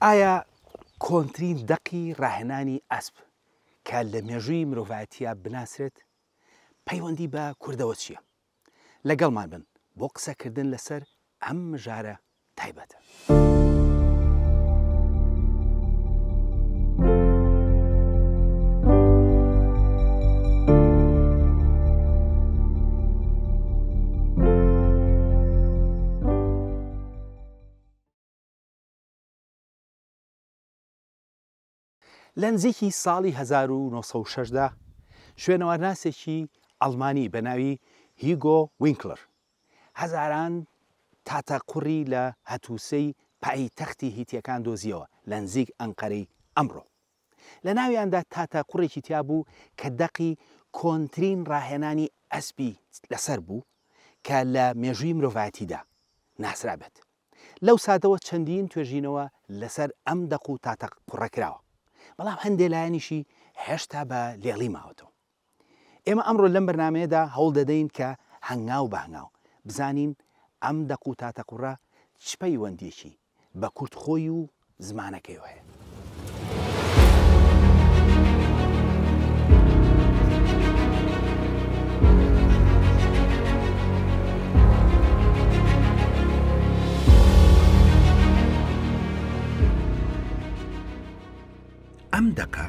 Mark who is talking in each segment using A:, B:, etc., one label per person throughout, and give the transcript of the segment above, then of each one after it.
A: ئایا کۆنترین دەقی ڕاهێنانی ئەسپ کە لە مێژووی مرۆڤایەتییا بناسرێت پەیوەندی بە کوردەوە چییە؟ لەگەڵمان بن بۆ قسەکردن لەسەر ئەم مژارە تایبەتە. لە نزیکی ساڵی 1906 دا شوێنەوارناسێکی ئەڵمانی بە ناوی هیگۆ وینکلەر هەزاران تاتە قوڕی لە هەتوسەی پایتەختی هیتیەکان دۆزیەوە لە نزیک ئەنقەرەی ئەمڕۆ. لە ناویاندا تاتە قوڕێکی تیا بوو کە دەقی کۆنترین ڕاهێنانی ئەسپی لەسەر بوو کە لە مێژووی مرۆڤایەتیدا ناسرابێت. لەو ساتەوە چەندین توێژینەوە لەسەر ئەم دەق و تاتە قوڕە کراوە، بەڵام هەندێ لایەنیشی هێشتا بە لێڵی ماوەتەوە. ئێمە ئەمڕۆ لەم بەرنامەیەدا هەوڵ دەدەین کە هەنگاو بە هەنگاو بزانین ئەم دەق و تاتەقوڕە چ پەیوەندییەکی بە کورد خۆی و زمانەکەیەوە هەیە. ئەم دەقە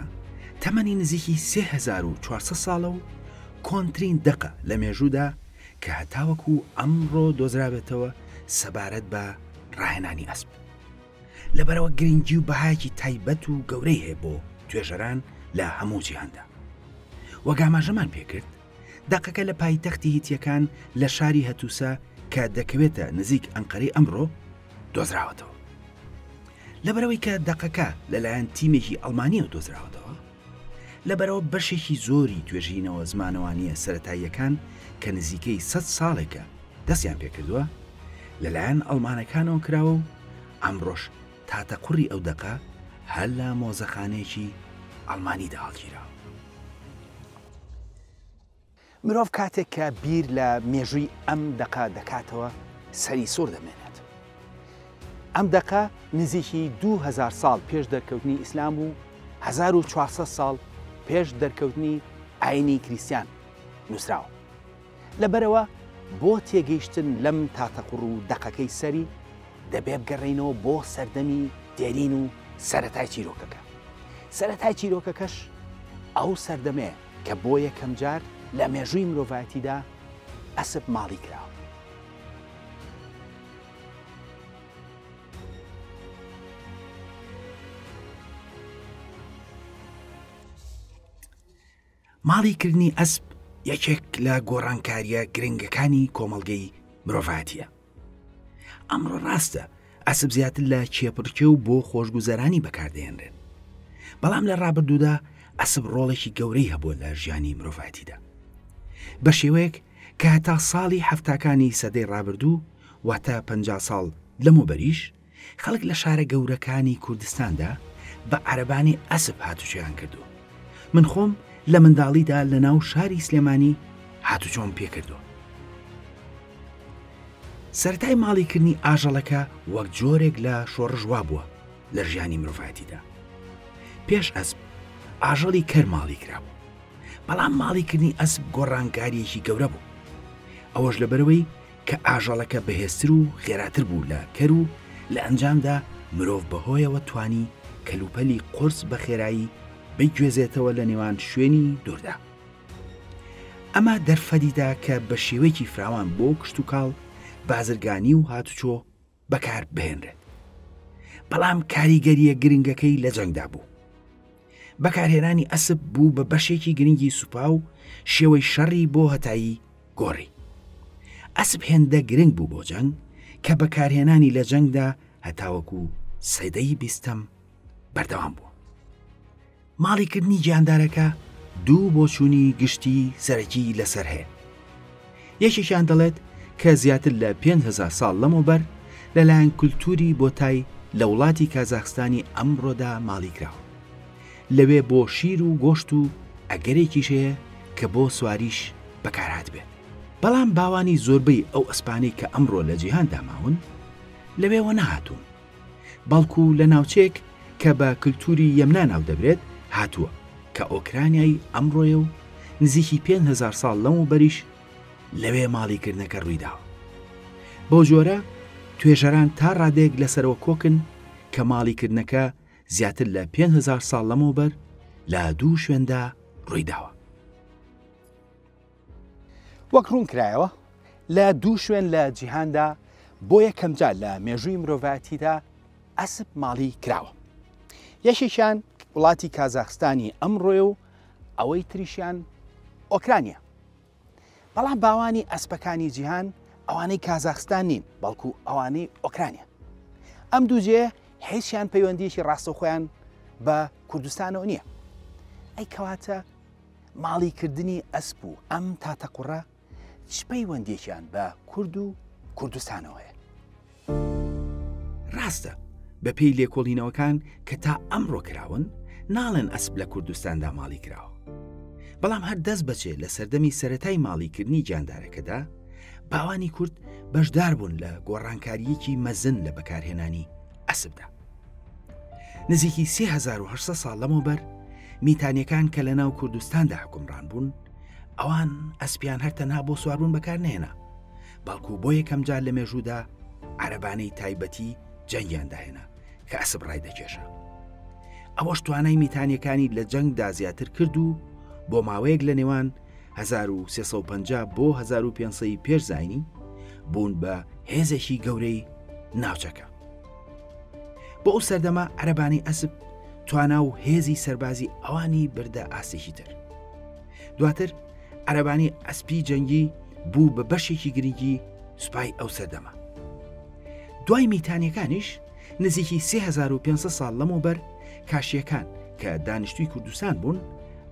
A: تەمەنی نزیکی 3400 ساڵە و کۆنترین دەقە لە مێژوودا کە هەتاوەکو ئەمڕۆ دۆزرابێتەوە سەبارەت بە ڕاهێنانی ئەسپ. لەبەرئەوە گرنگی و بەهایەکی تایبەت و گەورەی هەیە بۆ توێژەران لە هەموو جیهاندا. وەک ئاماژەمان پێکرد، دەقەکە لە پایتەختی هیتییەکان لە شاری هەتوسا کە دەکەوێتە نزیک ئەنقەرەی ئەمڕۆ دۆزراوەتەوە. لەبەرئەوەی کە دەقەکە لەلایەن تیمێکی ئەڵمانییەوە دۆزراوەتەوە، لەبەرئەوە بەشێکی زۆری توێژینەوە زمانەوانییە سەرەتاییەکان کە نزیکەی سەت ساڵێکە دەستیان پێکردووە، لەلایەن ئەڵمانەکانەوە کراوە و ئەمڕۆش تاتەقوڕی ئەو دەقە هەر لە مۆزەخانەیەکی ئەڵمانیدا هەڵگیراوە. مرۆڤ کاتێک کە بیر لە مێژووی ئەم دەقە دەکاتەوە سەری سوڕ دەمێنێت. ئەم دەقە نزیکی 2000 ساڵ پێش دەرکەوتنی ئیسلام و 1400 ساڵ پێش دەرکەوتنی ئاینی کریسیان نووسراوە. لەبەرئەوە بۆ تێگەیشتن لەم تاتەقوڕ و دەقەکەی سەری دەبێ بگەڕێینەوە بۆ سەردەمی دێرین و سەرەتای چیرۆکەکە. سەرەتای چیرۆکەکەش ئەو سەردەمەیە کە بۆ یەکەمجار لە مێژووی مرۆڤایەتیدا ئەسپ ماڵی کراوە. ماڵی کردنی ئەسپ یەکێک لە گۆڕانکارییە گرنگەکانی کۆمەڵگەی مرۆڤایەتییە. ئەمڕۆ ڕاستە ئەسپ زیاتر لە کێبڕکێ و بۆ خۆشگوزەرانی بەکاردەهێنرێن. بەڵام لە ڕابردوودا ئەسپ ڕۆڵێکی گەورەی هەبووە لە ژیانی مرۆڤایەتیدا. بە شێوەیەک کە هەتا ساڵی حەفتاکانی سەدەی ڕابردوو واتە 50 ساڵ لەمەوبەریش خەڵک لە شارە گەورەکانی کوردستاندا بە عەرەبانەی ئەسپ هاتوچۆیان کردووە. من خۆم لە منداڵیدا لە ناو شاری سلێمانی هاتوچۆم پێ کردووە. سەرەتای ماڵیکردنی ئاژەڵەکە وەک جۆرێک لە شۆڕش وابووە لە ژیانی مرۆڤایەتیدا. پێش ئەسپ ئاژەڵی کەر ماڵی کرابوو. بەڵام ماڵیکردنی ئەسپ گۆڕانکارییەکی گەورە بوو. ئەوەش لەبەرئەوەی کە ئاژەڵەکە بەهێزتر و خێراتر بوو لە کەر و لە ئەنجامدا مرۆڤ بەهۆیەوە توانی کەلوپەلی قورس بە خێرایی بگوێزێتەوە لە نێوان شوێنی دووردا. ئەمە دەرفەتی دا کە بە شێوەیەکی فراوان بۆ کشتوکاڵ، بازرگانی و هاتوچۆ بەکار بهێنرێت. بەڵام کاریگەرییە گرنگەکەی لە جەنگدا بوو. بەکارهێنانی ئەسپ بوو بە بەشێکی گرنگی سوپا و شێوەی شەڕی بۆ هەتایی گۆڕی. ئەسپ هێندە گرنگ بوو بۆ جەنگ کە بەکارهێنانی لە جەنگدا هەتاوەکو سەدەی بیستەم بەردەوام بوو. ماڵیکردنی گیاندارەکە دوو بۆچوونی گشتی سەرەکی لەسەر هەیە. یەکێکیان دەڵێت کە زیاتر لە 5000 ساڵ لەمەوبەر لەلایەن کولتووری بۆتای لە وڵاتی کازاخستانی ئەمڕۆدا ماڵی کراوە. لەوێ بۆ شیر و گۆشت و ئەگەرێکیش هەیە کە بۆ سواریش بەکارهاتبێت. بەڵام باوانی زۆربەی ئەو ئەسپانەی کە ئەمڕۆ لە جیهاندا ماون لەوێوە نەهاتوون. بەڵکو لە ناوچەیەک کە بە کلتوری یەمنا ناودەبرێت هاتووە کە ئۆکرانیای ئەمڕۆیە و نزیکی 5000 ساڵ لەمەوبەریش لەوێ ماڵیکردنەکە ڕوویداوە. بەو جۆرە توێژەران تا ڕادەیەک لەسەرەوە کۆکن کە ماڵیکردنەکە زیاتر لە 5000 ساڵ لەمەوبەر لە دوو شوێندا ڕوویداوە.
B: وەک ڕوون کرایەوە لە دوو شوێن لە جیهاندا بۆ یەکەمجار لە مێژووی مرۆڤایەتیدا ئەسپ ماڵی کراوە. یەکێکیان وڵاتی کازاخستانی ئەمڕۆیە و ئەوەی تریشیان ئۆکرانیا. بەڵام باوانی ئەسپەکانی جیهان ئەوانەی کازاخستان نین بەڵکو ئەوانەی ئۆکرانیا. ئەم دوو جێیە هیچیان پەیوەندیەکی ڕاستەوخۆیان بە کوردستانەوە نییە. ئەی کەواتە ماڵیکردنی ئەسپ و ئەم تاتەقوڕە چ پەیوەندیەکیان بە کورد و کوردستانەوە هەیە؟
A: ڕاستە بەپێی لێکۆڵینەوەکان کە تا ئەمڕۆ کراون ناڵێن ئەسپ لە کوردستاندا ماڵی کراوە بەڵام هەر دەست بەچێ لە سەردەمی سەتای ماڵیکردنی گیاندارەکەدا باوانی کورد بەشدار بوون لە گۆڕانکاریەکی مەزن لە بەکارهێنانی ئەسپدا نزیکی 3800 ساڵ لەمەوبەر میتانیەکان کە لە ناو کوردستاندا حکومڕان بوون ئەوان ئەسپیان هەر تەنها بۆ سواربوون بەکار نێنا بەڵکو بۆ یەکەم جار لە مێژوودا عەرەبانەی تایبەتی جەنگیان داهێنا کە ئەسپ ڕای دەکێشا. ئەوەش توانای میتانیەکانی لە جەنگدا زیاتر کرد و بۆ ماوەیەک لە نێوان 1350 بۆ 1500 پێش زینی بوون بە هێزێکی گەورەی ناوچەکە. بۆ ئەو سەردەمە عەرەبانی ئەسپ توانا و هێزی سەربازی ئەوانی بردە ئاستێکی تر. دواتر عەرەبانی ئەسپی جەنگی بوو بە بەشێکی گرنگی سوپای ئەو سەردەمە. دوای میتانیەکانیش نزیکی 3500 ساڵ لەمەوبەر کاشیەکان کە دانیشتوی کوردستان بوون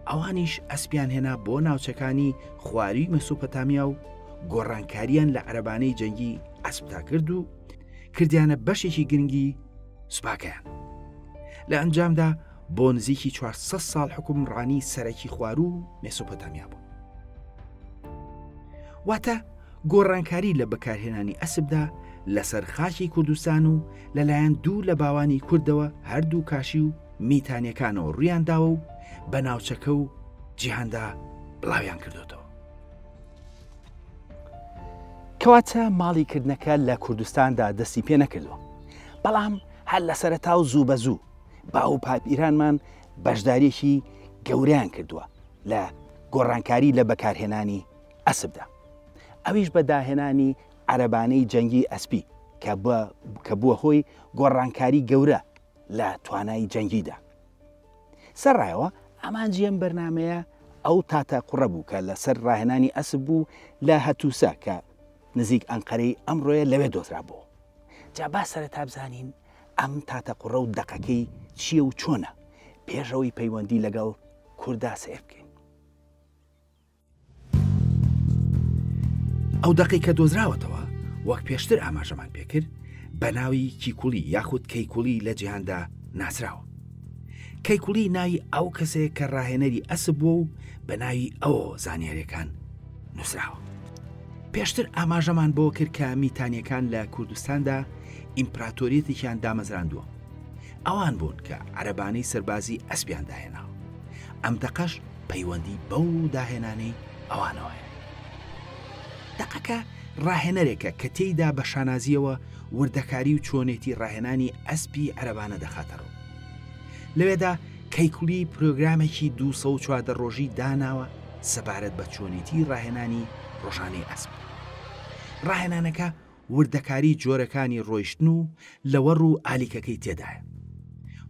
A: ئەوانیش ئەسپیان هێنا بۆ ناوچەکانی خواروی مەسۆپەتامیا و گۆڕانکاریان لە عەرەبانەی جەنگی ئەسپدا کرد و کردیانە بەشێکی گرنگی سوپاکەیان. لە ئەنجامدا بۆ نزیکی 400 ساڵ حکومڕانی سەرەکی خواروو مێسۆپۆتامیا بوو. واتە گۆڕانکاری لە بەکارهێنانی ئەسپدا لەسەر خاکی کوردستان و لەلایەن دوو لە باوانی کوردەوە هەردوو کاشی و میتانیەکانەوە ڕویان داوە و بە ناوچەکە و جیهاندا بڵاویان کردوتەوە.
B: کەواتە ماڵی کردنەکە لە کوردستاندا دەستی پێ نەکردووە بەڵام هەر لە سەرەتا و زوو بە زوو باو و پاپیرانمان بەشداریەکی گەورەیان کردووە لە گۆڕانکاری لە بەکارهێنانی ئەسپدا ئەویش بە داهێنانی عەرەبانەی جەنگی ئەسپی کە بووە هۆی گۆڕانکاری گەورە لە توانای جەنگیدا سەرڕایەوە ئامانجی ئەم بەرنامەیە ئەو تاتە قوڕە بوو کە لەسەر ڕاهێنانی ئەسپ بوو لە هەتوسە کە نزیک ئەنقەرەی ئەمڕۆیە لەوێ دۆزرابووەوە. جا با سەرەتا بزانین ئەم تاتە قوڕە و دەقەکەی چییە و چۆنە پێش ئەوەی پەیوەندی لەگەڵ کوردا سەیر بکەین.
A: ئەو دەقەی کە دۆزراوەتەوە وەک پێشتر ئاماژەمان پێکرد بە ناوی کیکوڵی یاخود کەیکوڵی لە جیهاندا ناسراوە. کەیکوڵی ناوی ئەو کەسەیە کە ڕاهێنەری ئەسپ بووە و بە ناوی ئەوەوە زانیاریەکان نووسراوە. پێشتر ئاماژەمان بۆ کرد کە میتانیەکان لە کوردستاندا ئیمپراتۆریەتێکیان دامەزراندووە. ئەوان بوون کە عەرەبانەی سەربازی ئەسپیان داهێناوە. ئەم دەقەش پەیوەندی بەو داهێنانەی ئەوانەوە هەیە. دەقەکە ڕاهێنەرێکە کە تێیدا بە شانازییەوە وردەکاری و چۆنێتی ڕاهێنانی ئەسپی عەرەبانە دەخاتە ڕوو. لەوێدا کەیکولی پرۆگرامێکی 214 ڕۆژی داناوە سەبارەت بە چۆنێتی ڕاهێنانی ڕۆژانەی ئەسپ. ڕاهێنانەکە وردەکاری جۆرەکانی ڕۆیشتن و لەوەڕ و ئالیکەکەی تێدایە.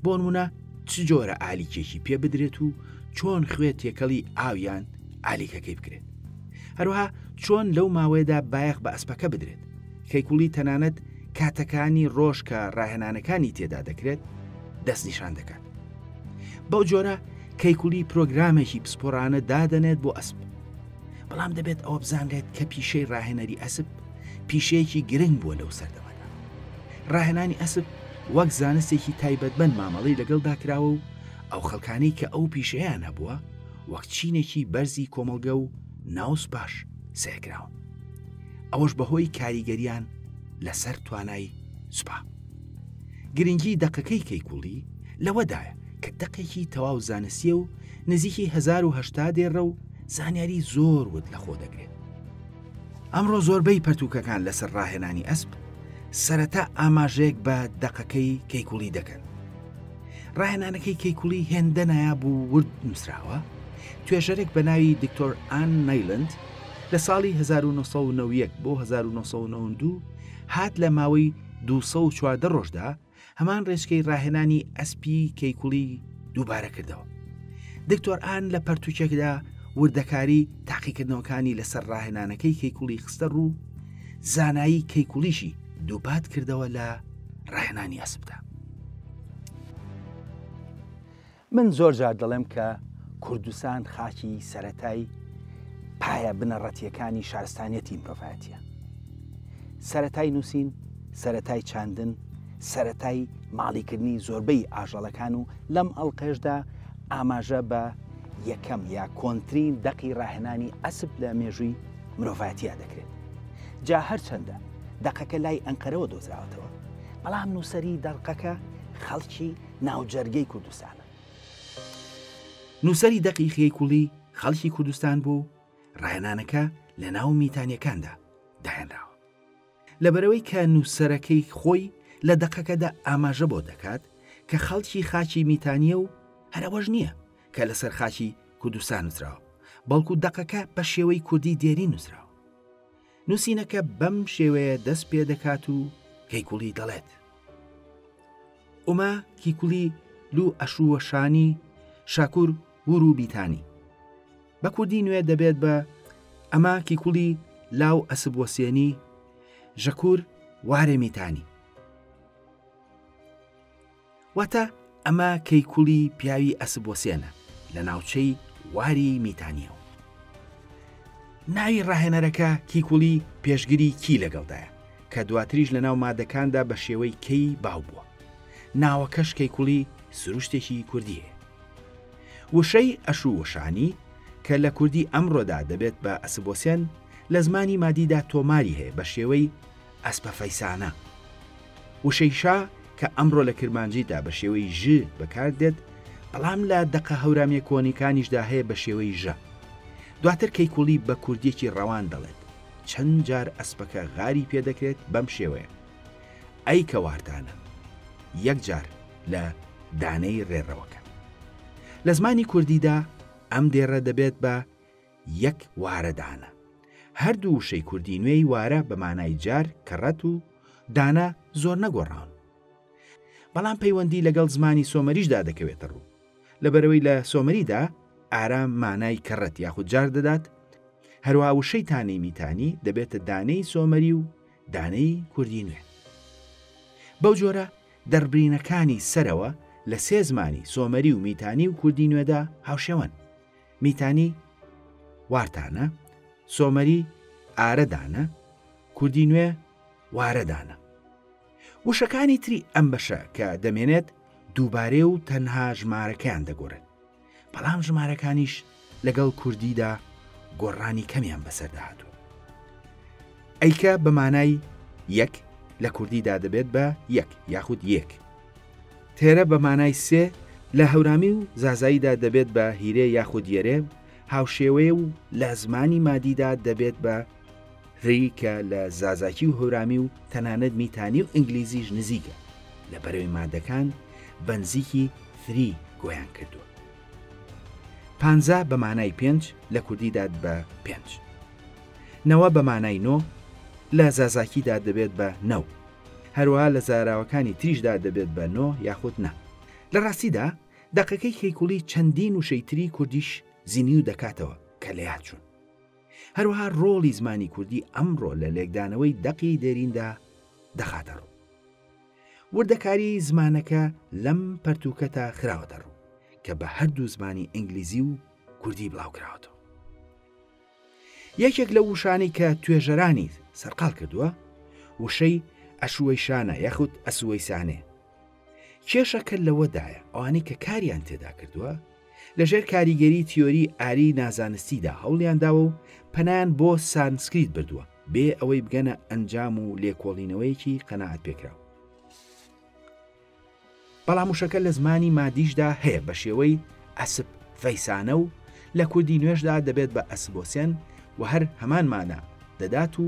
A: بۆنمونە چ جۆرە ئالیکێکی پێ بدرێت و چۆن خوێ تێکەڵی ئاو یان ئالیکەکەی بکرێت. هەروەها چۆن لەو ماوەیەدا بایەخ بە ئەسپەکە بدرێت. کەیکوڵی تەنانەت کاتەکانی ڕۆژ کە ڕاهێنانەکانی تێدا دەکرێت دەستنیشان دەکات. بەو جۆرە کەیکوڵی پرۆگرامێکی پسپۆڕانە دادەنێت بۆ ئەسپ. بەڵام دەبێت ئەوە بزانرێت کە پیشەی ڕاهێنەری ئەسپ پیشەیەکی گرنگ بووە لەو سەردەمەدا. ڕاهێنانی ئەسپ وەک زانستێکی تایبەتمەند مامەڵەی لەگەڵدا کراوە و ئەو خەڵکانەی کە ئەو پیشەیان هەبووە وەک چینێکی بەرزی کۆمەڵگە و ناو سوپاش سەیرکراون. ئەوەش بەهۆی کاریگەریان لەسەر توانای سوپا. گرنگی دەقەکەی کەیکوڵی لەوەدایە کە دەقێکی تەواو زانستییە و نزیکی 1080 دێڕە و زانیاری زۆر ورد لەخۆ دەگرێت. ئەمڕۆ زۆربەی پەرتووکەکان لەسەر ڕاهێنانی ئەسپ سەرەتا ئاماژەیەک بە دەقەکەی کەیکوڵی دەکەن. ڕاهێنانەکەی کەیکوڵی هێندە نایاب و ورد نووسراوە، توێژەرێک بە ناوی دکتۆر ئان نەیلند لە ساڵی 1991 بۆ 1992 هات لە ماوەی 214 ڕۆژدا هەمان ڕێچکەی ڕاهێنانی ئەسپی کەیکوڵی دووبارە کردەوە. دکتۆر ئان لە پەرتوکێکدا وردەکاری تاقیکردنەوەکانی لەسەر ڕاهێنانەکەی کەیکوڵی خستە ڕوو، زانایی کەیکوڵیشی دووپات کردەوە لە ڕاهێنانی ئەسپدا.
B: من زۆر جار دەڵێم کە کوردستان خاکی سەرەتای پایە بنەڕەتییەکانی شارستانیەتی مرۆڤایەتیە. سەرەتای نووسین، سەرەتای چاندن، سەرەتای ماڵیکردنی زۆربەی ئاژەڵەکان و لەم ئەڵقەیەشدا ئاماژە بە یەکەم یا کۆنترین دەقی ڕاهێنانی ئەسپ لە مێژووی مرۆڤایەتیا دەکرێت. جا هەرچەندە دەقەکە لای ئەنقەرەوە دۆزراوەتەوە، بەڵام نووسەری دەقەکە خەڵکی ناوجەرگەی کوردستانە.
A: نووسەری دەقی خێیکوڵی خەڵکی کوردستان بوو و ڕاهێنانەکە لە ناو میتانیەکاندا داهێنراوە. لەبەرئەوەی کە نووسەرەکەی خۆی لە دەقەکەدا ئاماژە بۆ دەکات کە خەڵکی خاکی میتانیە و هەر ئەوەش نییە کە لەسەر خاکی کوردستان نووسراوە، بەڵکو دەقەکە بە شێوەی کوردی دێرین نووسراوە. نووسینەکە بەم شێوەیە دەست پێ دەکات و کەیکوڵی دەڵێت. ئوما کیکولی لو ئەشووە شانی شاکور ورو بیتانی. بە کوردی نوێ دەبێت بە ئەما کیکولی لاو ئەسب وەسێنی ژەکور وارێ میتانی. واتە ئەمە کەیکوڵی پیاوی ئەسپوەسێنە لە ناوچەی واری میتانیەوە. ناوی ڕاهێنەرەکە کیکوڵی پێشگری کی لەگەڵدایە کە دواتریش لەناو مادەکاندا بە شێوەی کەی باو بووە. ناوەکەش کەیکوڵی سروشتێکی کوردی هەیە. وشەی ئەشووشانی کە لە کوردی ئەمڕۆدا دەبێت بە ئەسپوەسێن لە زمانی مادیدا تۆماری هەیە بە شێوەی ئەسپەفەیسانە. وشەی شا کە ئەمڕۆ لە کرمانجیدا بە شێوەی ژ بەکار دێت، بەڵام لە دەقە هەورامییە کۆنیکانیشدا هەیە بە شێوەی ژە. دواتر کەیکوڵی بە کوردییەکی ڕەوان دەڵێت، چەند جار ئەسپەکە غاری پێ دەکرێت بەم شێوەیە، ئەی کە وارتانە، یەک جار لە دانەی ڕێڕەوەکە. لە زمانی کوردیدا ئەم دێڕە دەبێت بە یەک وارە دانە. هەردوو وشەی کوردی نوێی وارە بە مانای جار، کەڕەت و دانە زۆر نەگۆڕاون. بەڵام پەیوەندی لەگەڵ زمانی سۆمەریشدا دەکەوێتە ڕوو. لەبەرئەوەی لە سۆمەریدا ئارام مانای کەڕەت یاخود جار دەدات، هەروەها وشەی تانەی میتانی دەبێتە دانەی سۆمەری و دانەی کوردی نوێ. بەو جۆرە دەربرینەکانی سەرەوە لە سێ زمانی سۆمەری و میتانی و کوردی نوێدا هاوشێوەن. میتانی وارتانە، سۆمەری ئارەدانە، کوردی نوێ وارەدانە. وشەکانی تری ئەم بەشە کە دەمێنێت دووبارەیە و تەنها ژمارەکەیان دەگۆڕێت، بەڵام ژمارەکانیش لەگەڵ کوردیدا گۆڕانی کەمیان بەسەردا هاتووە. ئەیکە بە مانای یەک لە کوردیدا دەبێت بە یەک یاخود یەک. تێرە بە مانای سێ لە هەورامی و زازاییدا دەبێت بە هیرێ یاخود یەرێ هاوشێوەیە و لە زمانی مادیدا دەبێت بە ری کە لە زازاکی و هەورامی و تەنانەت میتانی و ئینگلیزیش نزیکە لە بەرەوەی مادەکان بەنزیکی ثری گۆیان کردووە. پانزا بە مانای پێنج لە کوردیدا بە پێنج. نەوە بە مانای نۆ لە زازاکیدا دەبێت بە نەو. هەروەها لە زاراوەکانی تریشدا دەبێت بە نۆ یاخود نە. لە ڕاستیدا دەقەکەی کەیکوڵی چەندین وشەی تری کوردیش زینیو دەکاتەوە کە لەیاد چوون. هەروەها ڕۆڵی زمانی کوردی ئەمڕۆ لە لێکدانەوەی دەقی دێریندا دەخاتە ڕوو. وردەکاریی زمانەکە لەم پەرتووکەتا خراوەتە ڕوو کە بە هەردوو زمانی ئینگلیزی و کوردی بڵاوکراوەتەوە. یەکێک لەو وشانەی کە توێژەرانی سەرقاڵ کردووە وشەی ئەشوەیشانە یاخود ئەسوەیسانێ. کێشەکە لەوەدایە ئەوانەی کە کاریان تێدا کردووە لەژێر کاریگەری تیۆری ئاری نازانستیدا هەوڵیان داوە و پەنایان بۆ سانسکریت بردووە بێ ئەوەی بگەنە ئەنجام و لێکۆڵینەوەیەکی قەناعەت پێکراو. بەڵام وشەکە لە زمانی مادیشدا هەیە بە شێوەی ئەسپ ڤەیسانە و لە کوردی نوێشدا دەبێت بە ئەسبۆسێن و هەر هەمان مانا دەدات و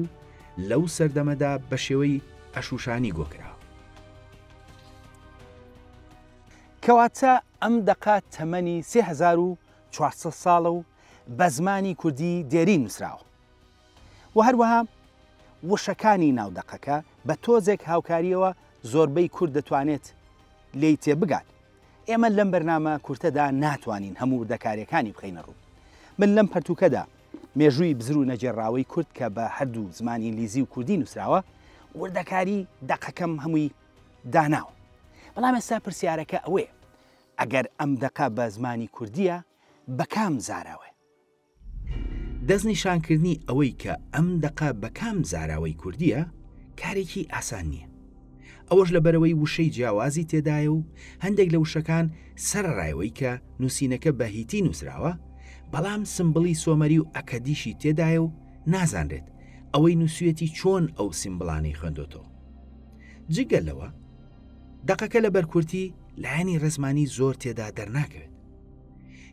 A: لەو سەردەمەدا بە شێوەی ئەشوشانی گۆ کراوە.
B: کەواتە ئەم دەقە تەمەنی 3400 ساڵە و بە زمانی کوردی دێرین نووسراوە و هەروەها وشەکانی ناو دەقەکە بە تۆزێک هاوکارییەوە زۆربەی کورد دەتوانێت لێی تێبگات. ئێمە لەم بەرنامە کورتەدا ناتوانین هەموو وردەکارییەکانی بخەینە ڕوو. من لەم پەرتووکەدا مێژووی بزر و نەگێڕراوەی کورد کە بە هەردوو زمانی ئینگلیزی و کوردی نووسراوە، وردەکاری دەقەکەم هەمووی داناوە. بەڵام ئێستا پرسیارەکە ئەوەیە ئەگەر ئەم دەقە بە زمانی کوردییە بە کام زاراوەیە؟
A: دەستنیشانکردنی ئەوەی کە ئەم دەقە بە کام زاراوەی کوردییە کارێکی ئاسان نییە. ئەوەش لەبەرئەوەی وشەی جیاوازی تێدایە و هەندێک لە وشەکان سەرەڕای ئەوەی کە نووسینەکە بە هیتی نووسراوە، بەڵام سمبڵی سۆمەری و ئەکەدیشی تێدایە و نازانرێت ئەوەی نووسویەتی چۆن ئەو سیمبڵانەی خوێندۆتەوە. جگە لەوە دەقەکە لەبەر کورتی لایەنی ڕێزمانی زۆر تێدا دەرناکەوێت.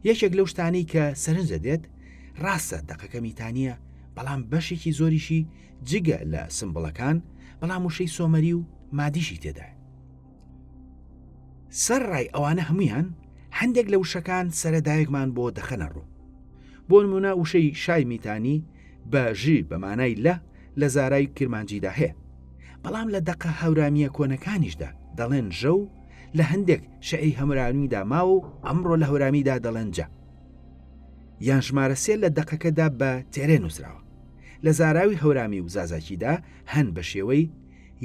A: یەکێک لەو شتانەی کە سەرنج دەدێت، ڕاستە دەقەکە میتانییە، بەڵام بەشێکی زۆریشی جگە لە سمبڵەکان، بەڵام وشەی سۆمەری و مادیشی تێدایە. سەرەڕای ئەوانە هەموویان، هەندێک لە وشەکان سەرەداوێکمان بۆ دەخەنە ڕوو. بۆ نموونە وشەی شای میتانی بە ژ بە مانای لە لە زارای کرمانجیدا هەیە. بەڵام لە دەقە هەورامییە کۆنەکانیشدا دەڵێن ژە و لە هەندێک شیعری هەورامیدا ماوە و ئەمڕۆ لە هەورامیدا دەڵێن جە. یان ژمارە سێ لە دەقەکەدا بە تێرێ نووسراوە. لە زاراوی هەورامی و زازاکیدا هەن بە شێوەی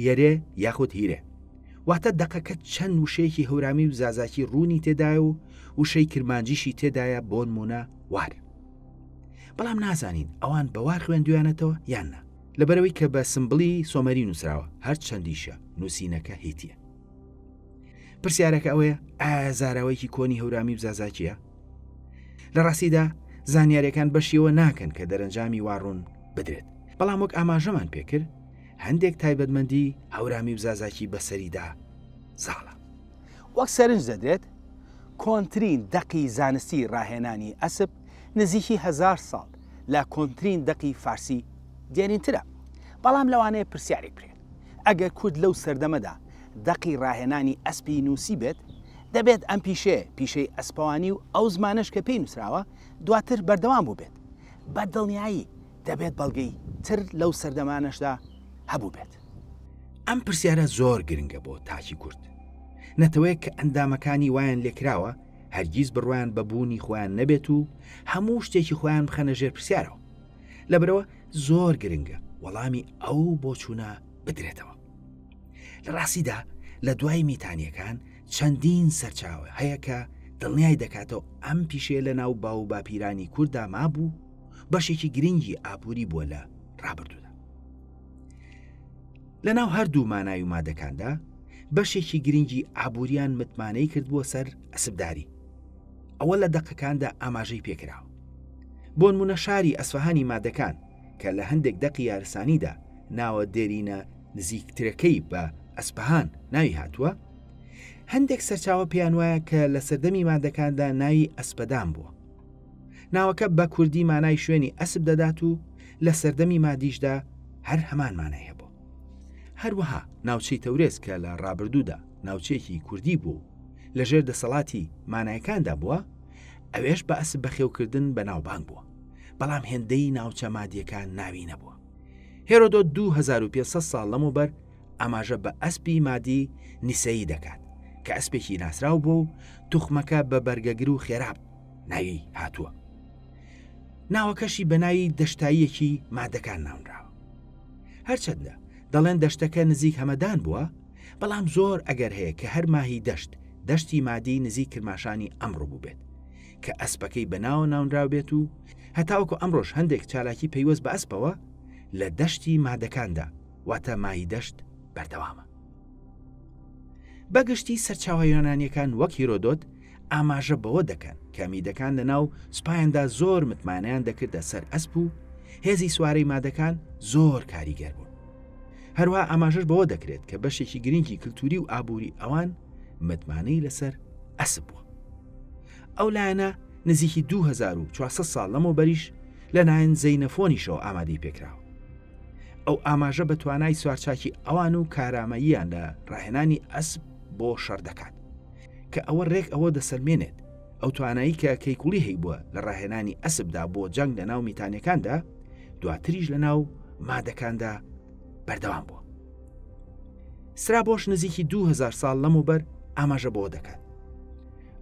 A: یەرێ یاخود هیرێ. واتە دەقەکە چەند وشەیەکی هەورامی و زازاکی ڕوونی تێدایە و وشەی کرمانجیشی تێدایە بۆنموونە وار. بەڵام نازانین ئەوان بە وار خوێندویانەتەوە یان نا. لەبەرئەوەی کە بە سمبڵی سۆمەری نووسراوە هەرچەندیشە نووسینەکە هیتیە. پرسیارەکە ئەوەیە ئایا زاراوەیەکی کۆنی هەورامی و زازاکیە؟ لە ڕاستیدا زانیاریەکان بەشیەوە ناکەن کە دەرەنجامی وا ڕوون بدرێت بەڵام وەک ئاماژەمان پێکرد هەندێک تایبەتمەندی هەورامی و زازاکی بەسەریدا زاڵە.
B: وەک سەرنج دەدرێت کۆنترین دەقی زانستی ڕاهێنانی ئەسپ نزیکی هەزار ساڵ لە کۆنترین دەقی فارسی دێرینترە. بەڵام لەوانەیە پرسیارێک بکرێت ئەگەر کورد لەو سەردەمەدا دەقی ڕاهێنانی ئەسپی نووسیبێت، دەبێت ئەم پیشەیە، پیشەی ئەسپەوانی و ئەو زمانەش کە پێی نووسراوە، دواتر بەردەوام بووبێت. بە دڵنیایی دەبێت بەڵگەی تر لەو سەردەمانەشدا هەبووبێت.
A: ئەم پرسیارە زۆر گرنگە بۆ تاکی کورد. نەتەوەیەک کە ئەندامەکانی وایان لێکراوە هەرگیز بڕوایان بە بوونی خۆیان نەبێت و هەموو شتێکی خۆیان بخەنە ژێر پرسیارەوە. لەبەرئەوە زۆر گرنگە وەڵامی ئەو بۆچوونە بدرێتەوە. لە ڕاستیدا لە دوای میتانیەکان چەندین سەرچاوە هەیە کە دڵنیای دەکاتەوە ئەم پیشەیە لە ناو باو و باپیرانی کورددا مابوو بەشێکی گرنگی ئابووری بووە لە ڕابردوودا. لە ناو هەردوو مانای و مادەکاندا بەشێکی گرنگی ئابووریان متمانەی کردبووە سەر ئەسپداری. ئەوە لە دەقەکاندا ئاماژەی پێکراوە. بۆنمونە شاری ئەسفەهانی مادەکان کە لە هەندێک دەقی یارسانیدا ناوە دێرینە نزیکترەکەی بە ئەسپەهان ناوی هاتووە، هەندێک سەرچاوە پێیان وایە کە لە سەردەمی مادەکاندا ناوی ئەسپەدان بووە. ناوەکە بە کوردی مانای شوێنی ئەسپ دەدات و لە سەردەمی مادیشدا هەر هەمان مانای هەبوو. هەروەها ناوچەی تەورێز کە لە ڕابردوودا ناوچەیەکی کوردی بوو و لەژێر دەسەڵاتی مانایەکاندا بووە، ئەوێش بە ئەسپ بەخێوکردن بەناوبانگ بووە، بەڵام هێندەی ناوچە مادییەکان ناوی نەبووە. هێرۆدۆت 2500 ساڵ لەمەوبەر ئاماژە بە ئەسپی مادی نیسەیی دەکات، کە ئەسپێکی ناسراو بووە و توخمەکە بە بەرگەگر و خێرا ناوی هاتووە. ناوەکەشی بە ناوی دەشتاییەکی مادەکان ناونراوە. هەرچەندە دەڵێن دەشتەکە نزیک هەمەدان بووە، بەڵام زۆر ئەگەر هەیە کە هەر ماهی دەشت، دەشتی مادی نزیک کرماشانی ئەمڕۆ بووبێت، کە ئەسپەکەی بە ناوە ناونراو بێت و هەتاوەکو ئەمڕۆش هەندێک چالاکی پەیوەست بە ئەسپەوە لە دەشتی مادەکاندا، واتە ماهی دەشت بەردەوامە. بە گشتی سەرچاوە یۆنانیەکان وەک هیرۆدۆت ئاماژە بەوە دەکەن کە میدەکان لە ناو سوپایاندا زۆر متمانەیان دەکردە سەر ئەسپ و هێزی سوارەی مادەکان زۆر کاریگەر بوون. هەروەها ئاماژەش بەوە دەکرێت کە بەشێکی گرنگی کلتوری و ئابووری ئەوان متمانەی لەسەر ئەسپ بووە. ئەو لایەنە نزیکی 2400 ساڵ لەمەوبەریش لەلایەن زەینەفۆنیشەوە ئامادەی پێکراوە. ئەو ئاماژە بە توانای سوارچاکی ئەوان و کارامەییان لە ڕاهێنانی ئەسپ بۆ شەڕ دەکات کە ئەوە ڕێک ئەوە دەسەلمێنێت ئەو توانایی کە کەیکوڵی هەیبووە لە ڕاهێنانی ئەسپدا بۆ جەنگ لە ناو میتانیەکاندا دواتریش لە ناو مادەکاندا بەردەوام بووە. سترابۆش نزیکی 2000 ساڵ لەمەوبەر ئاماژە بەوە دەکات.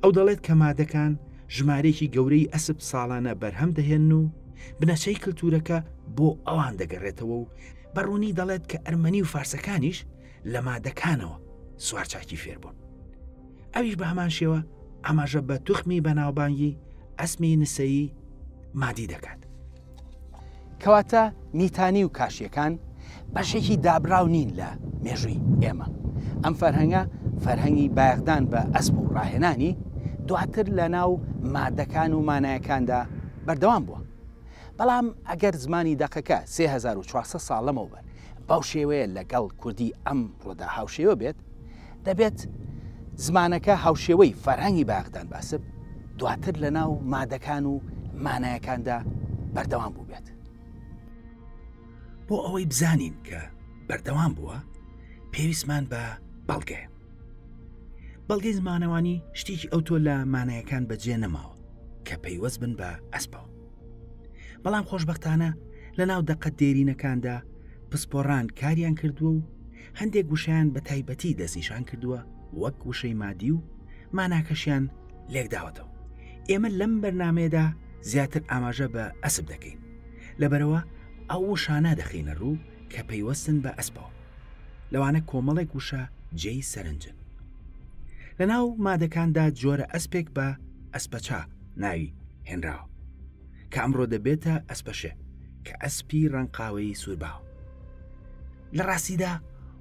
A: ئەو دەڵێت کە مادەکان ژمارەیەکی گەورەی ئەسپ ساڵانە بەرهەم دەهێنن و بنەچەی کلتورەکە بۆ ئەوان دەگەڕێتەوە و بە ڕوونی دەڵێت کە ئەرمەنی و فارسەکانیش لە مادەکانەوە سوارچاکی فێربوون. ئەویش بە هەمان شێوە ئاماژە بە توخمی بەناوبانگی ئەسمی نسەیی مادی دەکات.
B: کەواتە میتانی و کاشیەکان بەشێکی دابراو نین لە مێژووی ئێمە. ئەم فەرهەنگە فەرهەنگی بایەخدان بە ئەسپ و ڕاهێنانی، دواتر لە ناو مادەکان و مانایەکاندا بەردەوام بووە. بەڵام ئەگەر زمانی دەقەکە 3400 ساڵ لەمەوبەر بەو شێوەیە لەگەڵ کوردی ئەمڕۆدا هاوشێوە بێت، دەبێت زمانەکە هاوشێوەی فەرهەنگی بایەخدان بە ئەسپ دواتر لە ناو مادەکان و مانایەکاندا بەردەوام بووبێت.
A: بۆ ئەوەی بزانین کە بەردەوام بووە پێویستمان بە بەڵگەیە. بەڵگەی زمانەوانی شتێکی ئەوتۆ لە مانایەکان بەجێ نەماوە کە پەیوەست بن بە ئەسپەوە. بەڵام خۆشبەختانە لە ناو دەقە دێرینەکاندا پسپۆڕان کاریان کردووە و هەندێک وشەیان بە تایبەتی دەستنیشان کردووە وەک وشەی مادی و ماناکەشیان لێکداوەتەوە. ئێمە لەم بەرنامەیەدا زیاتر ئاماژە بە ئەسپ دەکەین، لەبەرئەوە ئەو وشانە دەخەینە ڕوو کە پەیوەستن بە ئەسپەوە. لەوانە کۆمەڵێک وشە جێی سەرنجن. لەناو مادەکاندا جۆرە ئەسپێک بە ئەسپەچا ناوی هێنراوە کە ئەمڕۆ دەبێتە ئەسپەشێ کە ئەسپی ڕەنگقاوەیی سوورباوە. لە ڕاستیدا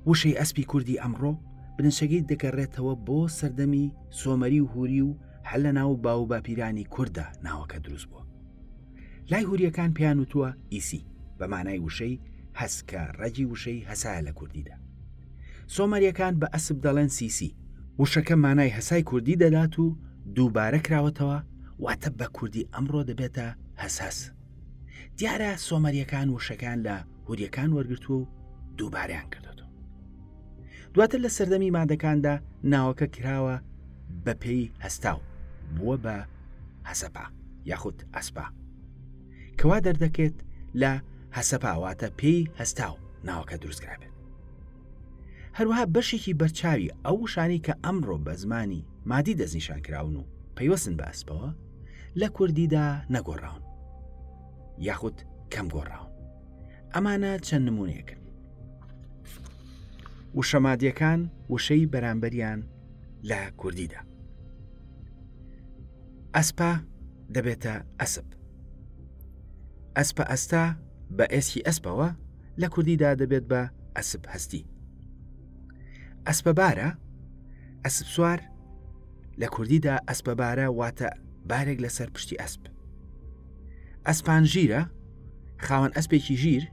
A: وشەی ئەسپی کوردی ئەمڕۆ بنەچەکەی دەگەڕێتەوە بۆ سەردەمی سۆمەری و هوری و هەر لە ناو باو و باپیرانی کورددا ناوەکە دروست بووە. لای هوریەکان پێیان وتووە ئیسی بە مانای وشەی هەس کە ڕەگی وشەی هەسایە لە کوردیدا. سۆمەریەکان بە ئەسپ دەڵێن سیسی، وشەکە مانای هەسای کوردی دەدات و دووبارە کراوەتەوە واتە بە کوردی ئەمڕۆ دەبێتە هەسهەس. دیارە سۆمەریەکان وشەکان لە هوریەکان وەرگرتووە و دووبارەیان کردوێتەوە. دواتر لە سەردەمی مادەکاندا ناوەکە کراوە بە پێی هەستاو بووە بە هەسەپا یاخود ئەسپا کەوا دەردەکێت لە هەسەپا واتە پێی هەستاو ناوەکە دروستکرابێت. هەروەها بەشێکی بەرچاوی ئەو وشانەی کە ئەمڕۆ بە زمانی مادی دەستنیشان کراون و پەیوەستن بە ئەسپەوە لە کوردیدا نەگۆڕاون یاخود کەم گۆڕاون. ئەمانە چەند نمونەیەکن. وشە مادیەکان وشەی بەرامبەریان لە کوردیدا. ئەسپا دەبێتە ئەسپ. ئەسپە ئەستا بە ئێسکی ئەسپەوە لە کوردیدا دەبێت بە ئەسپ هەستی. ئەسپەبارە، ئەسپ سوار، لە کوردیدا ئەسپەبارە واتە بارێک لەسەر پشتی ئەسپ. ئەسپان ژیرە، خاوەن ئەسپێکی ژیر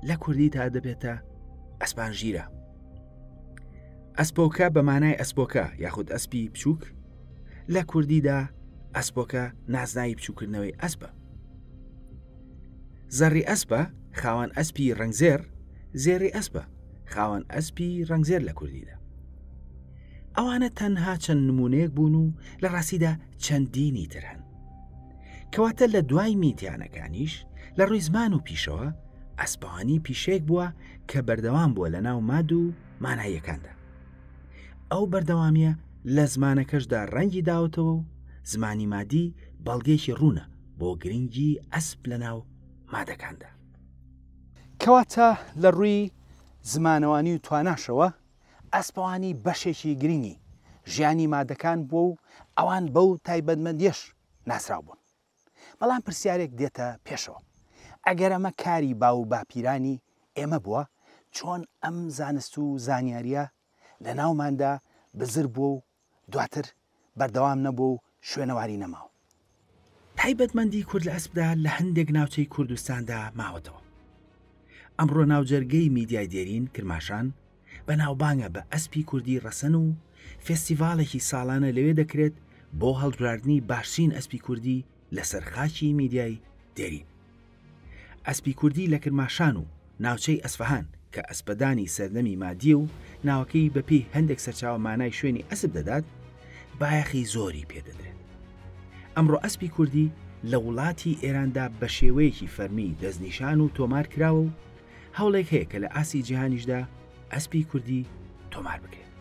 A: لە کوردیدا دەبێتە ئەسپان ژیرە. ئەسپۆکە بە مانای ئەسپۆکە یاخود ئەسپی بچووک لە کوردیدا ئەسپۆکە نازناوی بچووکردنەوەی ئەسپە. زەڕی ئەسپە خاوەن ئەسپی ڕەنگزێڕ زێڕی ئەسپە خاوەن ئەسپی ڕەنگزێر لە کوردیدا. ئەوانە تەنها چەند نمونەیەک بوون و لە ڕاستیدا چەندینی تر هەن. کەواتە لە دوای میتیانەکانیش لە ڕووی زمان و پیشەوە ئەسپەوانی پیشەیەک بووە کە بەردەوام بووە لە ناو ماد و ماناییەکاندا. ئەو بەردەوامیە لە زمانەکەشدا ڕەنگی داوەتەوە و زمانی مادی بەڵگەیەکی ڕوونە بۆ گرنگی ئەسپ لە ناو مادەکاندا.
B: کەواتە لە ڕووی زمانەوانی و تواناشەوە ئەسپەوانی بەشێکی گرنگی ژیانی مادەکان بووە و ئەوان بەو تایبەتمەندیەش ناسراو بوون. بەڵام پرسیارێک دێتە پێشەوە، ئەگەر ئەمە کاری باو و باپیرانی ئێمە بووە، چۆن ئەم زانست و زانیارییە لە ناوماندا بزر بووە و دواتر بەردەوام نەبووە و شوێنەواری نەماوە؟
A: تایبەتمەندی کورد لە ئەسپدا لە هەندێک ناوچەی کوردستاندا ماوەتەوە. ئەمڕۆ ناوجەرگەی میدیای دێرین، کرماشان، بەناوبانگە بە ئەسپی کوردی ڕەسەن و فێستیڤاڵێکی ساڵانە لەوێ دەکرێت بۆ هەڵبژاردنی باشترین ئەسپی کوردی لەسەر خاکی میدیای دێرین. ئەسپی کوردی لە کرماشان و ناوچەی ئەسفەهان کە ئەسپەدانی سەردەمی مادییە و ناوەکەی بەپێی هەندێک سەرچاوە مانای شوێنی ئەسپ دەدات، بایەخی زۆری پێ دەدرێت. ئەمڕۆ ئەسپی کوردی لە وڵاتی ئێراندا بە شێوەیەکی فەرمی دەستنیشان و تۆمار کراوە و هەوڵێک هەیە کە لە ئاستی جیهانیشدا ئەسپی کوردی تۆمار بکرێت.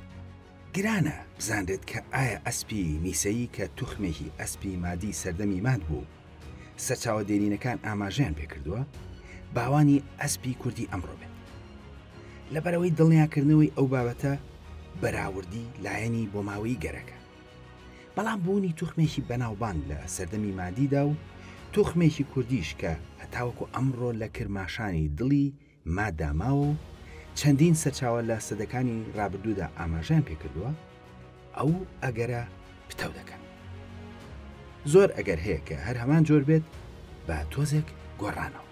A: گرانە بزانرێت کە ئایا ئەسپی نیسەیی کە توخمێکی ئەسپی مادی سەردەمی ماد بوو، سەرچاوە دێرینەکان ئاماژەیان پێکردووە، باوانی ئەسپی کوردی ئەمڕۆ بێت. لەبەرئەوەی دڵنیاکردنەوەی ئەو بابەتە بەراوردی لایەنی بۆماوەیی گەرەکە. بەڵام بوونی توخمێکی بەناوبانگ لە سەردەمی مادیدا و توخمێکی کوردیش کە هەتاوەکو ئەمڕۆ لە کرماشانی دڵی ماددا ماوە و چەندین سەرچاوە لە سەدەکانی ڕابردوودا ئاماژەیان پێکردووە، ئەو ئەگەرە پتەو دەکەن. زۆر ئەگەر هەیە کە هەر هەمان جۆر بێت بە تۆزێک گۆڕانەوە.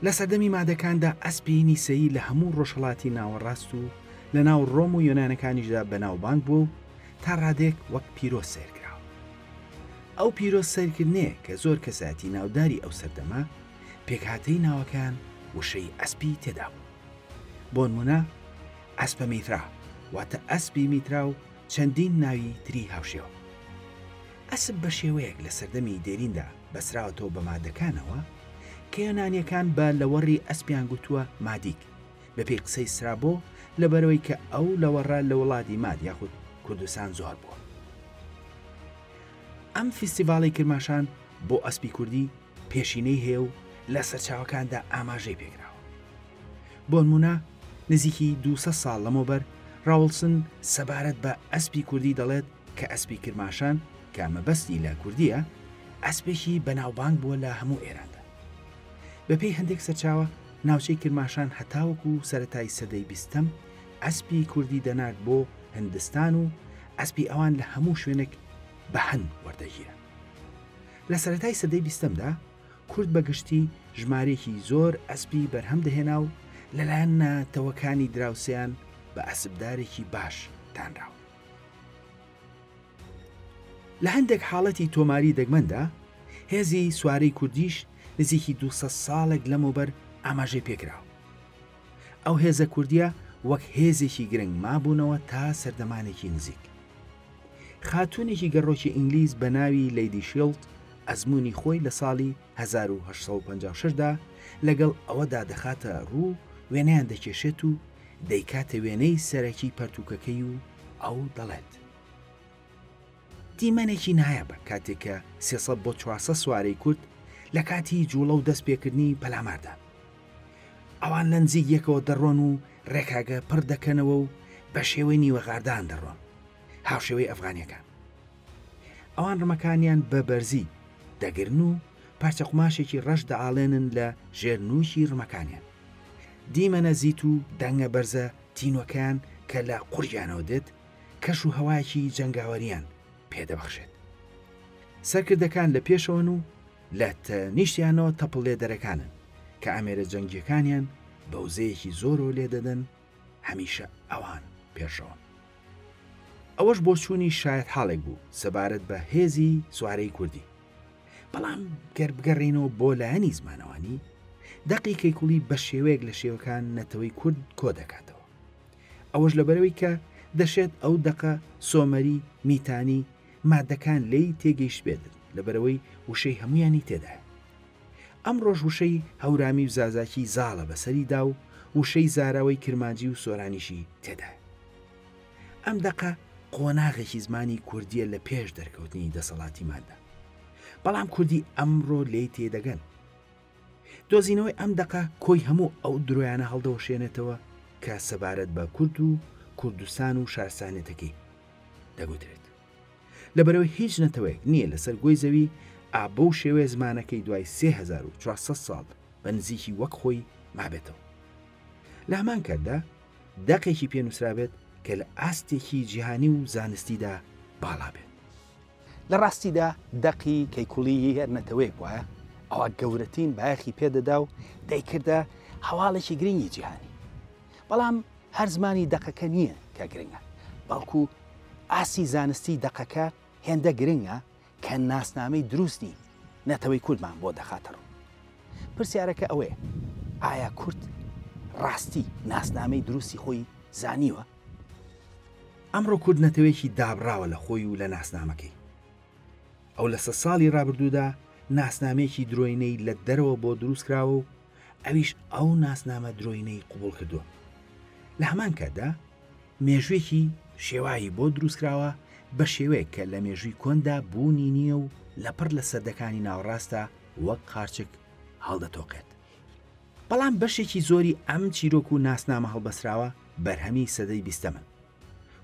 A: لە سەردەمی مادەکاندا ئەسپی نیسەیی لە هەموو ڕۆژهەڵاتی ناوەڕاست و لە ناو ڕۆم و یۆنانەکانیشدا بەناوبانگ بووە و تا ڕادەیەک وەک پیرۆز سەیر کراوە. ئەو پیرۆز سەیرکردنەیە کە زۆر کەسایەتی ناوداری ئەو سەردەمە پێکهاتەی ناوەکەیان وشەی ئەسپی تێدا بوو. بۆنمونە ئەسپە میترا واتە ئەسپی میترا و چەندین ناوی تری هاوشێوە. ئەسپ بە شێوەیەک لە سەردەمی دێریندا بەسراوەتەوە بە مادەکانەوە کە یۆنانیەکان بە لەوەڕی ئەسپیان گوتووە مادیک بەپێی قسەی سترابۆ لەبەرئەوەی کە ئەو لەوەڕە لە وڵاتی ماد یاخود کوردستان زۆر بووە. ئەم فیستیڤاڵی کرماشان بۆ ئەسپی کوردی پێشینەی هەیە و لە سەرچاوەکاندا ئاماژەی پێکراوە. بۆنمونە نزیکی 200 ساڵ لەمەوبەر ڕاوڵسن سەبارەت بە ئەسپی کوردی دەڵێت کە ئەسپی کرماشان کە مەبەستی لە کوردییە، ئەسپێکی بەناوبانگ بووە لە هەموو ئێراندا. بەپێی هەندێک سەرچاوە، ناوچەی کرماشان هەتاوەکو سەرەتای سەدەی بیستەم ئەسپی کوردی دەنارد بۆ هندستان و ئەسپی ئەوان لە هەموو شوێنێک بە هەند وەردەگیرا. لە سەرەتای سەدەی بیستەمدا کورد بە گشتی ژمارەیەکی زۆر ئەسپی بەرهەم دەهێنا و لەلایەن نەتەوەکانی دراوسێیان بە ئەسپدارێکی باش دانراون. لە هەندێک حاڵەتی تۆماری دەگمەندا، هێزی سوارەی کوردیش نزیکی 200 ساڵێک لەمەوبەر ئاماژەی پێکراوە. ئەو هێزە کوردییە وەک هێزێکی گرنگ مابوونەوە تا سەردەمانێکی نزیک. خاتوونێکی گەڕۆکی ئینگلیز بە ناوی لەیدی شیڵد ئەزموونی خۆی لە ساڵی 1856 دا لەگەڵ ئەوەدا دەخاتە ڕوو وێنەیان دەکێشێت و دەیکاتە وێنەی سەرەکی پەرتووکەکەی و ئەو دەڵێت دیمەنێکی نایابە کاتێک کە 300 بۆ 400 سوارەی کورد لە کاتی جوڵە و دەست پێکردنی پەلاماردان ئەوان لە نزیک یەکەوە دەڕۆن و ڕێکاگە پڕ دەکەنەوە و بە شێوەی نیوەغاردان دەڕۆن هاوشێوەی ئەفغانیەکان ئەوان ڕمەکانیان بە بەرزی دەگرن و پارچە قوماشێکی ڕەش دەئاڵێنن لە ژێر نووکی ڕمەکانیان. دیمەنە زیت و دەنگە بەرزە تینوەکەیان کە لە قورگیانەوە دێت، کەش و هەوایەکی جەنگاوەرییان پێ دەبەخشێت. سەرکردەکان لە پێشەوەن و لە تەنیشتیانەوە تەپڵ لێدەرەکانن کە ئامێرە جەنگییەکانیان بە وزەیەکی زۆرەوە لێدەدەن، هەمیشە ئەوان پێشڕەون. ئەوەش بۆچوونی شایەتحاڵێک بوو سەبارەت بە هێزی سوارەی کوردی. بەڵام گەر بگەڕێینەوە بۆ لایەنی زمانەوانی، دەقی کەیکوڵی بە شێوەیەک لە شێوەکان نەتەوەی کورد کۆ دەکاتەوە. ئەوەش لەبەرئەوەی کە دەشێت ئەو دەقە سۆمەری، میتانی، مادەکان لێی تێگەیشتبێتن لەبەرئەوەی وشەی هەموویانی تێدایە. ئەمڕۆش وشەی هەورامی و زازاکی زاڵە بەسەریدا و وشەی زاراوەی کرمانجی و سۆرانیشی تێدایە. ئەم دەقە قۆناغێکی زمانی کوردییە لە پێش دەرکەوتنی دەسەڵاتی ماددا. بەڵام کوردی ئەمڕۆ لێی تێدەگەن. دۆزینەوەی ئەم دەقە کۆی هەموو ئەو درۆیانە هەڵدەوەشێنێتەوە کە سەبارەت بە کورد و کوردستان و شارستانیەتەکەی دەگوترێت. لەبەرئەوەی هیچ نەتەوەیەک نییە لەسەر گۆی زەوی ئا بەو شێوەیە زمانەکەی دوای 3400 ساڵ بە نزیکی وەک خۆی مابێتەوە. لە هەمان کاتدا دەقێکی پێ نووسرابێت کە لە ئاستێکی جیهانی و زانستیدا باڵا بێت.
B: لە ڕاستیدا دەقی کەیکوڵی هی هەر نەتەوەیەک بوایە، ئەوا گەورەترین بایەخی پێ دەدا و دەیکردە هەواڵێکی گرنگی جیهانی. بەڵام هەر زمانی دەقەکە نییە کە گرنگە، بەڵکو ئاستی زانستی دەقەکە هێندە گرنگە کە ناسنامەی دروستی نەتەوەی کوردمان بۆ دەخاتە ڕوو. پرسیارەکە ئەوەیە ئایا کورد ڕاستی ناسنامەی دروستی خۆی زانیوە؟
A: ئەمڕۆ کورد نەتەوەیەکی دابڕاوە لە خۆی و لە ناسنامەکەی. ئەو لە سەد ساڵی ڕابردوودا ناسنامەیەکی درۆینەی لە دەرەوە بۆ دروست کراوە و ئەویش ئەو ناسنامە درۆینەی قبوڵ کردووە. لە هەمان کاتدا مێژوویەکی شێواوی بۆ دروست کراوە بە شێوەیەک کە لە مێژووی کۆندا بوونی نییە و لەپڕ لە سەدەکانی ناوەڕاستدا وەک قارچک هەڵدەتۆقێت. بەڵام بەشێکی زۆری ئەم چیرۆک و ناسنامە هەڵبەستراوە بەرهەمی سەدەی بیستەمن.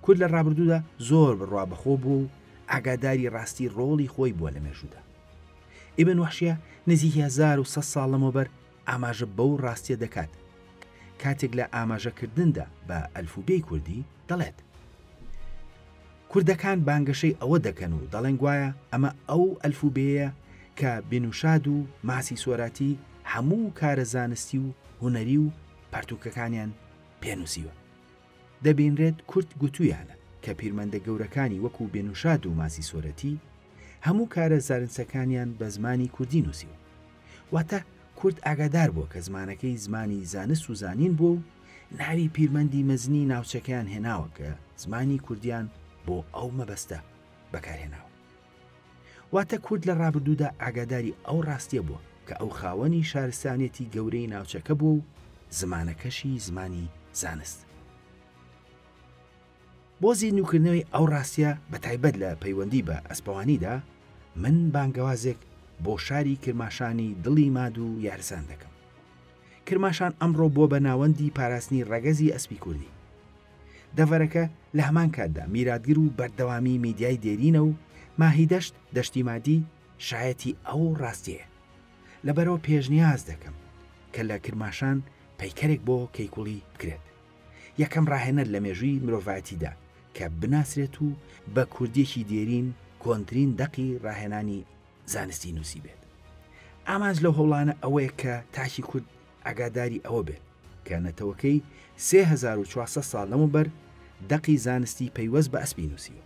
A: کورد لە ڕابردوودا زۆر بڕوا بەخۆ بووە و ئاگاداری ڕاستی ڕۆڵی خۆی بووە لە مێژوودا. ئیبن وەحشیە نزیکی 1100 ساڵ لەمەوبەر ئاماژە بەو ڕاستیە دەکات کاتێک لە ئاماژەکردندا بە ئەلفوبێی کوردی دەڵێت، کوردەکان بانگەشەی ئەوە دەکەن و دەڵێن گوایە ئەمە ئەو ئەلفوبێیە کە بنوشاد و ماسی سۆراتی هەموو کارە زانستی و هونەری و پەرتووکەکانیان پێ نووسیوە. دەبینرێت کورد گوتوویانە کە پیرمەندە گەورەکانی وەکوو بنوشاد و ماسی سۆرەتی هەموو کارە زارنسەکانیان بە زمانی کوردی نووسیوە. واتە کورد ئاگادار بووە کە زمانەکەی زمانی زانست و زانین بووە و ناوی پیرمەندی مەزنی ناوچەکەیان هێناوە کە زمانی کوردیان بۆ ئەو مەبەستە بەکارهێناوە. واتە کورد لە ڕابردوودا ئاگاداری ئەو ڕاستیە بووە کە ئەو خاوەنی شارستانیەتی گەورەی ناوچەکە بووە و زمانەکەشی زمانی زانست. بۆ زیندووکردنەوەی ئەو ڕاستیە بە تایبەت لە پەیوەندی بە ئەسپەوانیدا، من بانگەوازێک بۆ شاری کرماشانی دڵی ماد و یارسان دەکەم. کرماشان ئەمڕۆ بووە بە ناوەندی پاراستنی ڕەگەزی ئەسپی کوردی. دەڤەرەکە لە هەمان کاتدا میراتگر و بەردەوامی میدیای دێرینە و ماهیدەشت، دەشتی مادی، شایەتی ئەو ڕاستیەیە. لەبەرئەوە پێشنیاز دەکەم کە لە کرماشان پەیکەرێک بۆ کەیکوڵی بکرێت. یەکەم ڕاهێنەر لە مێژووی مرۆڤایەتیدا کە بناسرێت و بە کوردییەکی دێرین کۆنترین دەقی ڕاهێنانی زانستی نووسیبێت. ئامانج لەو هەوڵانە ئەوەیە کە تاکی کورد ئاگاداری ئەوە بێت کە نەتەوەکەی 3400 ساڵ لەمەوبەر دەقی زانستی پەیوەست بە ئەسپی نووسیوە.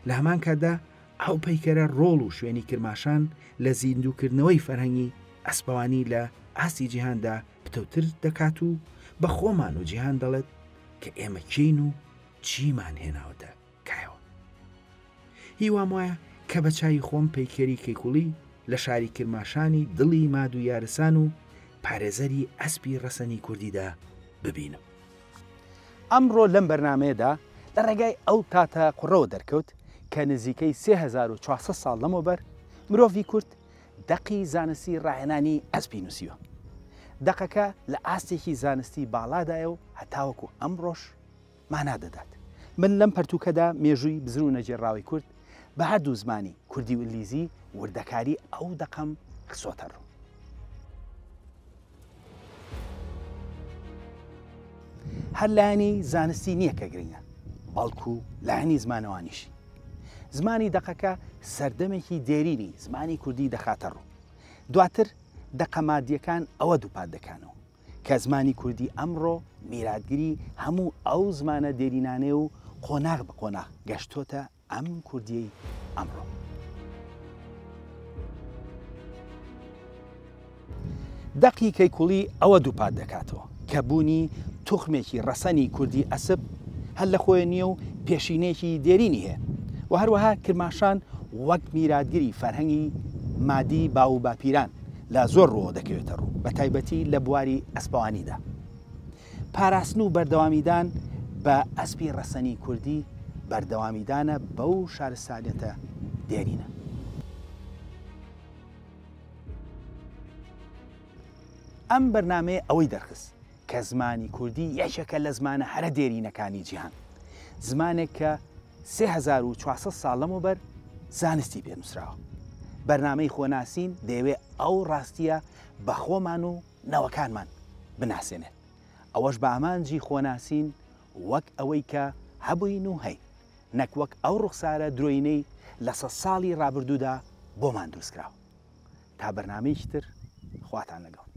A: لە هەمان کاتدا ئەو پەیکەرە ڕۆڵ و شوێنی کرماشان لە زیندووکردنەوەی فەرهەنگی ئەسپەوانی لە ئاستی جیهاندا پتەوتر دەکات و بە خۆمان و جیهان دەڵێت کە ئێمە کێین و چیمان هێناوەتە کایەوە. هیوام وایە کە بە چاوی خۆم پەیکەری کەیکوڵی لە شاری کرماشانی دڵی ماد و یارسان و پارێزەری ئەسپی ڕەسەنی کوردیدا ببینم.
B: ئەمڕۆ لەم بەرنامەیەدا لە ڕێگای ئەو تاتە قوڕەوە دەرکەوت کە نزیکەی 3400 ساڵ لەمەوبەر مرۆڤی کورد دەقی زانستی ڕاهێنانی ئەسپی نووسیوە. دەقەکە لە ئاستێکی زانستی باڵادایە و هەتاوەکو ئەمڕۆش مانا دەدات. من لەم پەرتووکەدا مێژووی بزر و نەگێڕراوەی کورد بە هەردوو زمانی کوردی و ئینگلیزی وردەکاری ئەو دەقەم خستۆتە ڕوو. هەر لایەنی زانستی نییە کە گرنگە، بەڵکو لایەنی زمانەوانیشی. زمانی دەقەکە سەردەمێکی دێرینی زمانی کوردی دەخاتە ڕوو. دواتر دەقە مادییەکان ئەوە دووپات دەکانەوە کە زمانی کوردی ئەمڕۆ میراتگری هەموو ئەو زمانە دێرینانەیە و قۆناغ بە قۆناغ گەشتۆتە ئەم کوردیەی ئەمڕۆ. دەقی کەیکوڵی ئەوە دووپات دەکاتەوە کە بوونی توخمێکی ڕەسەنی کوردی ئەسپ هەر لە خۆیە نییە و پێشینەیەکی دێرینی هەیە و هەروەها کرماشان وەک میراتگری فەرهەنگی مادی باو و باپیران لە زۆر ڕووەوە دەکەوێتە ڕوو بە تایبەتی لە بواری ئەسپەوانیدا. پاراستن و بەردەوامیدان بە ئەسپی ڕەسەنی کوردی بەردەوامیدانە بەو شارستانیەتە دێرینە. ئەم بەرنامەیە ئەوەی دەرخست کە زمانی کوردی یەکێکە لە زمانە هەرە دێرینەکانی جیهان، زمانێک کە 3400 ساڵ لەمەوبەر زانستی پێ نووسراوە. بەرنامەی خۆناسین دەیەوێ ئەو ڕاستییە بە خۆمان و نەوەکانمان بناسێنێت، ئەوەش بە ئامانجی خۆناسین وەک ئەوەی کە هەبووین و هەین، نەک وەک ئەو ڕوخسارە درۆینەی لە سەدساڵی ڕابردوودا بۆمان دروستکراوە. تا بەرنامەیەکی تر خواتان لەگەڵ.